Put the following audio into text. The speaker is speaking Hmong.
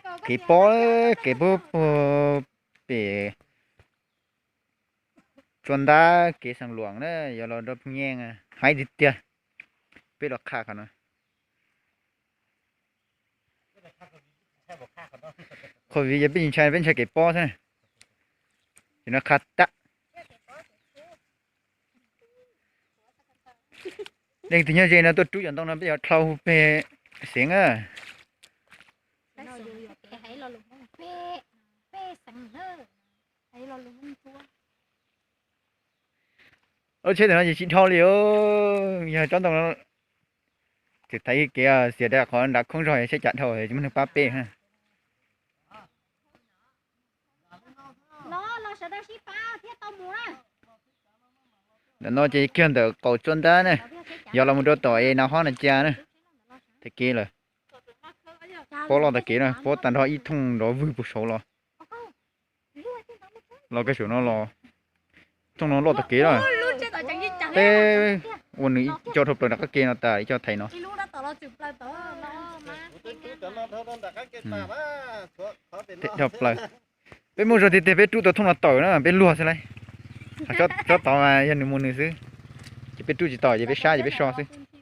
Kev pob, kev puag puag pem Tsua Ntab kev Xeev Luam na, yuav los rau Phooj Nyeej, haib tiag tiag. Peb los qha qhov no. Qhov vim yog peb tsis ntshai, peb ntshai kev pob xwb. Ces no qha tag. Leej twg nyob ze no tuaj rub cov ntoo no peb yuav dlhau hu peg xeev na. Lub tsheb tam no ces tsis dhau li os. Yog tsob ntoo no txawm thaiv kev xiam rau qhov nram khoob zog tsheb cas dhau tsis muaj neeg pab peb. Ntawm no ces kiag ntawm qaum Tsua Ntab ne, yog los mus rau tom es Nav Hob Nas Cia na. Tag kev lawm. Pob loj tag kev na, pob tag nrho ib thooj nrov vwg puag saud los. Los kiag saum no los, thooj no loj tag kev na. Peb ua nws ib co dhau plaws nram qab ke no tas ib co thaiv no. Dhau plaws. Peb muaj zog tiag tiag peb rub tau thooj no tawm na, peb luag xwb lauj. Tsob tod mas yog nws mus nws xwb, ces peb rub tsis tau ces peb sab ces peb so xwb.